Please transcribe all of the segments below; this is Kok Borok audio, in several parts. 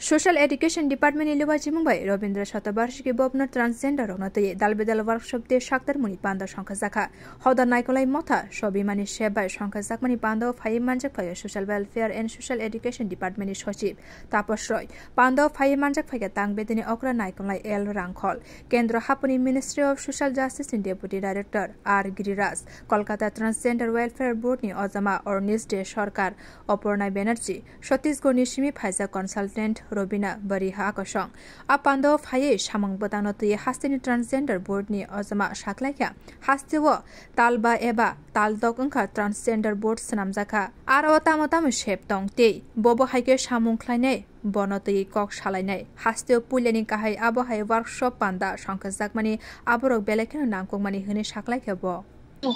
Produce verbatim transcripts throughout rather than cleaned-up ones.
Social Education Department ni luwajimung bai Rabindra Shatabarshiki bobno transgender rokno twi dal bedal workshop de saktar muni panda songkha jakha. Hoda Naikolai Motha Sobimani Sep bai songkha jakmani panda o phai manjak phaio Social Welfare and Social Education Department ni Sochib Tapas Roy. Panda o phai manjak phaikha tang bedini okra Naikolai L Rangkhol, Kendra hapuni Ministry of Social Justice ni Deputy Director R Giriraj, Kolkata Transgender Welfare Board ni ojama Ornish De Sarkar, Oporna Banerjee, Chhattisgarh ni simi phaijak consultant Robina Bariha akosong. A panda o phaiwi samung bwtangno twi hasteni Transgender Board ni ojama saklaikha. Hasteo talba eba taldok wngkha Transgender Board swnamjakha. Aro tamo tamo sep tong tei bobo haikhe samung khlainai, bono twi kok salainai. Hasteo puilani kahai abo hai workshop panda songkhajakmani aborok belai kheno nangkukmani hwnwi saklaikha bo.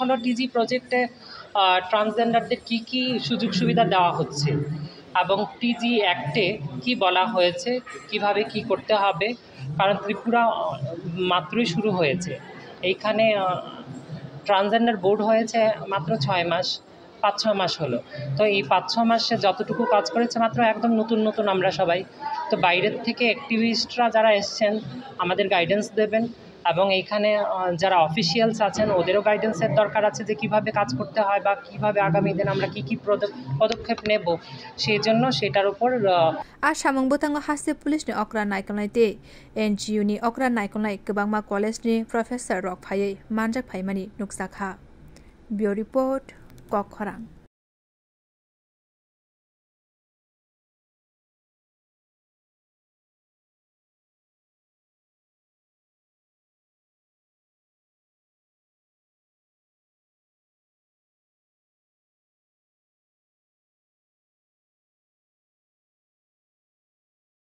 হলো টিজি প্রজেক্টে ট্রান্সজেন্ডারদের কি কি সুযোগ সুবিধা দেওয়া হচ্ছে এবং টিজি অ্যাক্টে কি বলা হয়েছে, কিভাবে কি করতে হবে। কারণ ত্রিপুরা আহ, মাত্রই শুরু হয়েছে। এইখানে ট্রান্সজেন্ডার বোর্ড হয়েছে মাত্র ছয় মাস, পাঁচ ছ মাস হলো। তো এই পাঁচ ছ মাসে যতটুকু কাজ করেছে, মাত্র একদম নতুন নতুন আমরা সবাই। তো বাইরের থেকে অ্যাক্টিভিস্টরা যারা এসছেন, আমাদের গাইডেন্স দেবেন এবং এইখানে আহ, যারা অফিসিয়ালস আছেন, ওদেরও গাইডেন্সের দরকার আছে যে কিভাবে কাজ করতে হয় বা কিভাবে আগামী দিন আমরা কি কি পদক- পদক্ষেপ নেব, সেই জন্য সেটার উপর আহ, A samung bwtango haste police ni okra naikolnai tei N G O ni okra naikolnai kwbangma college ni professor rok phaiwi manjak phaimani nukjakha. Bureau Report, Kokkhorang.